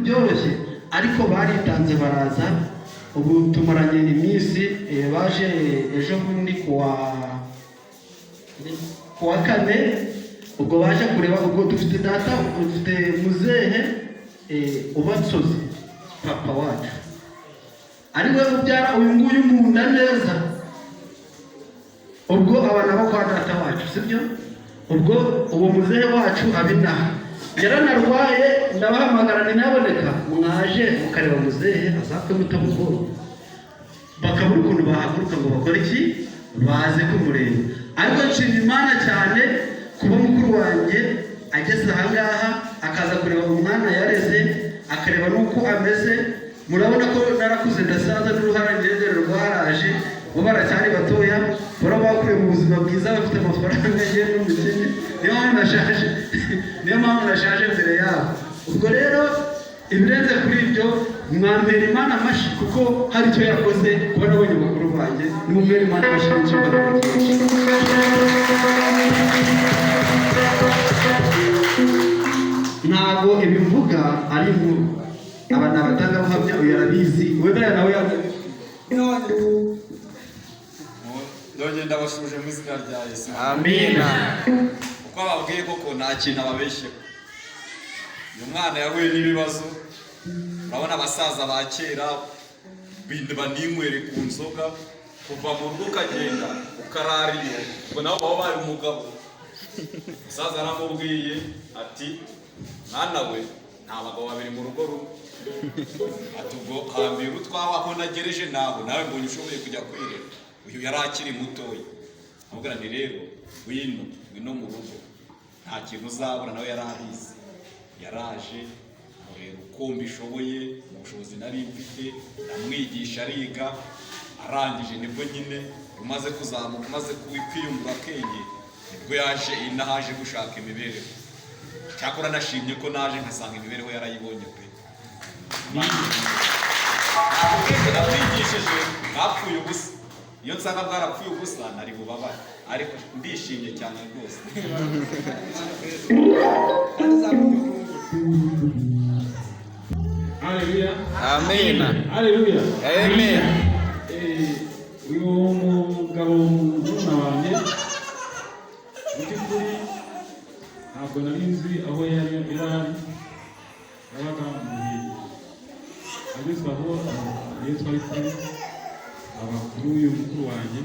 byoroshye, ariko baritanze baraza. Ubu tumaranye iminsi, baje ejo bundi kuwa kane. Ubwo baje kureba, ubwo dufite data, dufite muzehe uba Nsozi, papa wacu, ari we ubyara uyu nguyu mu nda neza. Ubwo aba nabo kwa data wacu, sibyo? Ubwo uwo muzehe wacu abinaha yaranarwaye, ndabahamagara ntinyaboneka, mwaje mukareba muzehe azapfe mutamubonye, bakabura ukuntu bahaguruka ngo bakore iki, baze kumureba. Ariko nshima Imana cyane kuba mukuru wanjye ageze ahangaha, akaza kureba umwana yareze, akareba n'uko ameze. Murabona ko narakuze, ndasaza, n'uruhara ngendera rwaraje, bo baracyari batoya, bora bakuriye mu buzima bwiza, bafite amafaranga, ngiye n'umukene. Niyo mpamvu nashaje, niyo mpamvu nashaje mbere yabo. Ubwo rero ibirenze kuri ibyo, mwampera Imana amashyi kuko hari icyo yakoze kuba nabonye mukuru wanjye. Nimumpera Imana amashyi menshi byinshi. Ntabwo ibi mvuga ari inkuru, aba ni abatangabuhamya, uyu arabizi, wenda nawe yabizi. Ndongera ndabashuje mu izina rya Yesu. Amina. Uko ababwiye koko, nta kintu ababeshyeho. Uyu mwana yahuye n'ibibazo. Urabona abasaza ba kera baninywere ku nzoga, kuva mu rugo ukagenda ukararira, ubwo nabo baba bari umugabo. Umusaza aramubwiye ati: "Mwana we, nta bagabo babiri mu rugo rumwe." Ati: "Ubwo hambira utwawe aho nagereje, nawe nawe mbonye ushoboye kujya kwirera." Uyu yari akiri mutoya. Amubwira nti: "Rero ngwino, ngwino mu rugo, nta kintu uzabura." Nawe yari abizi. Yaraje, murera uko mbishoboye mu bushobozi nari mfite, ndamwigisha, ariga, arangije nibwo nyine umaze kuzamuka, umaze kwiyungura akenge, nibwo yaje inaha, aje gushaka imibereho. Cyakora nashimye ko naje nkasanga imibereho yarayibonye pe. Ntabwo ubwenge namwigishije bwapfuye ubusa. Iyo nsanga bwarapfuye ubusa nari bubabare, ariko ndishimye cyane rwose. Haleluya. Amina. Haleluya. Amen. Uyu mugabo murumuna wanjye, mu by'ukuri ntabwo nari nzi aho yari ari, yabaga mu Buhinde. Ageze aho, iyo twari turi abakuru, uyu mukuru wanjye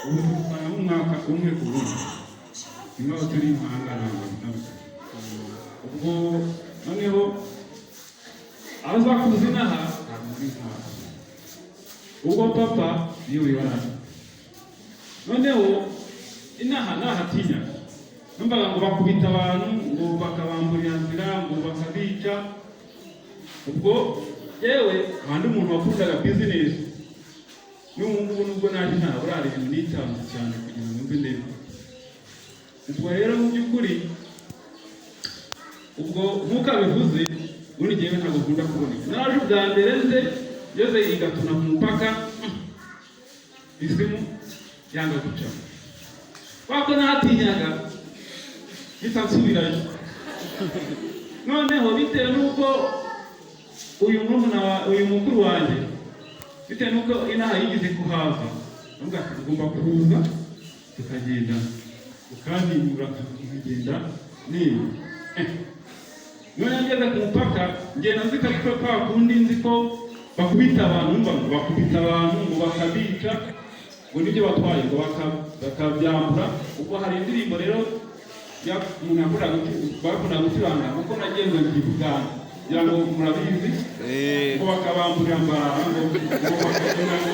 ubu tuvukana nk'umwaka umwe ku wundi, ni nk'aho turi impanga, ntabwo bitandukanye. Ubwo noneho aza kuza inaha, ntabwo nari nkaho. Ubwo papa niwe wibaraga. Noneho inaha nahatinyaga, numvaga ngo bakubita abantu, ngo bakabamburira nzira, ngo bakabica. Ubwo yewe nkandi umuntu wakundaga business, n'ubu ngubu nubwo naje ntabwo urara ibintu nitanze cyane kugira ngo nze ndebe. Ubwo rero mu by'ukuri, ubwo nk'uko abivuze, ubundi njyewe ntabwo nkunda kuboneka. Naje ubwa mbere, nze ngeze i Gatuna ku mupaka, isimu yanga gucamo kubera ko nahatinyaga, mpita nsubirayo. Noneho bitewe n'uko uyu murumuna wa uyu mukuru wanjye, bitewe n'uko inaha yigeze kuhaza, ndavuga ati: "Ugomba kuza tukagenda, ukantinyura nkagenda." Niba none ngeze ku mupaka, ngenda nzi ko ariko kwa kundi nzi ko bakubita abantu, numva ngo bakubita abantu, ngo bakabica, ngo nibyo batwaye, ngo bakabyambura. Ubwo hari indirimbo rero umuntu bakundaga gucuranga kuko nagenze ndi Buganda, kugira ngo murabizi, ngo bakabamburira Mbarara, ngo bakagira ngo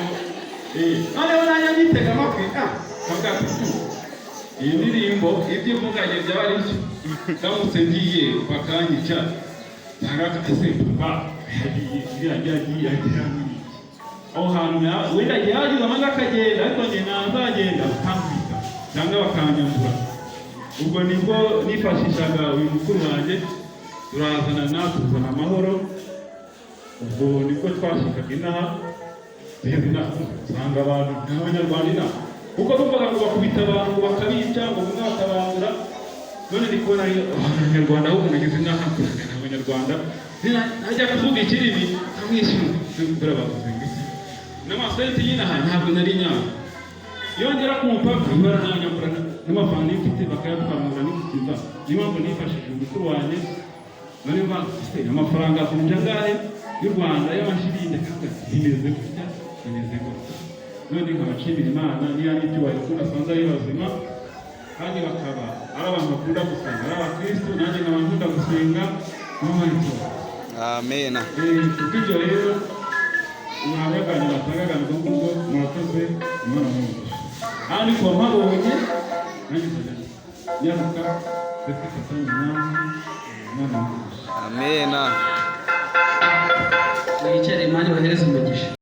noneho nanjye nyitega amatwi, kavuga ati: "Iyi ndirimbo ibyo ivuga byaba ari byo, ndamutse ngiye bakanyica cyangwa ese papa yagiye iriya yagiye agira iki aho hantu wenda yagize amaze akagenda, ariko njye nazagenda bakankubita cyangwa bakanyambura." Ubwo nibwo nifashishaga uyu mukuru wanjye, turazanana, tuzana amahoro. Ubwo nibwo twashikaga inaha, tugeze inaha usanga abantu nta Banyarwanda inaha, kuko numvaga ngo bakubita abantu, ngo bakabica, ngo bamwe bakabambura. None ndi kubona ari Abanyarwanda, ahubwo nageze inaha nsanga ni Abanyarwanda. Najya kuvuga ikirimi nkamwishyura, mbura bavuze ngo iki n'amasenti y'inaha ntabwo nari nyawe. Yongera ku mupaka ibara nanyambura n'amafaranga mfite bakayatwamura n'igisiza. Niyo mpamvu nifashishije umukuru wanjye nari mfite amafaranga avunja angahe y'u Rwanda y'amashiringi, akavuga ati bimeze gutya, bimeze gutya. None nkaba nshimira Imana niyo ari icyubahiro kuko nasanze ari bazima kandi bakaba ari abantu bakunda gusenga, ari abakristo, nanjye nkaba nkunda gusenga. Niyo mpamvu. Amena. Kubw'ibyo rero, ubuhamya bwanjye natangaga ni ubwo ngubwo. Murakoze, Imana umugisha. Kandi kuba mpabonye nanjye nzajya nyaruka ndetse mfatanye namwe. Imana umugisha. Amena. Mwicare, Imana ibahereze umugisha.